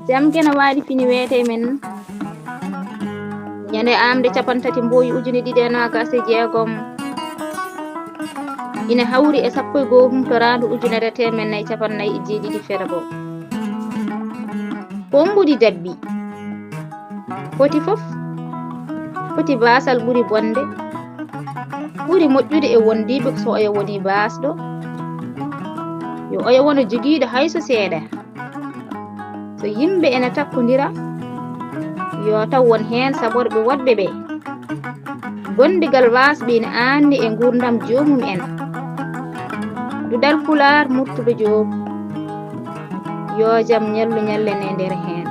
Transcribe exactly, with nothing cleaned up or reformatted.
Jam geno waali fini weete men ñande amde capantati mboyi ujune ɗiɗi e nogas e jeegom, ina hawri e sappo e goo humtoraandu ujunere teemen nayi capannay e jeeɗiɗi fere goo. Ko mbuɗi dabbi? Foti fof foti baasal ɓuri bonde, ɓuri moƴƴude e wondiiɓe so oya woni baasɗo, yo oya wono jogiiɗo hay so seeɗa. So yimɓe ene takkondira, yo taw won heen saɓorɓe woɗɓe ɓe. Gondigal waasɓe ene aanni e nguurndam joomum en. Duɗal Pulaar Murtuɗo Joob, yo jam ñallu ñallen e nder heen.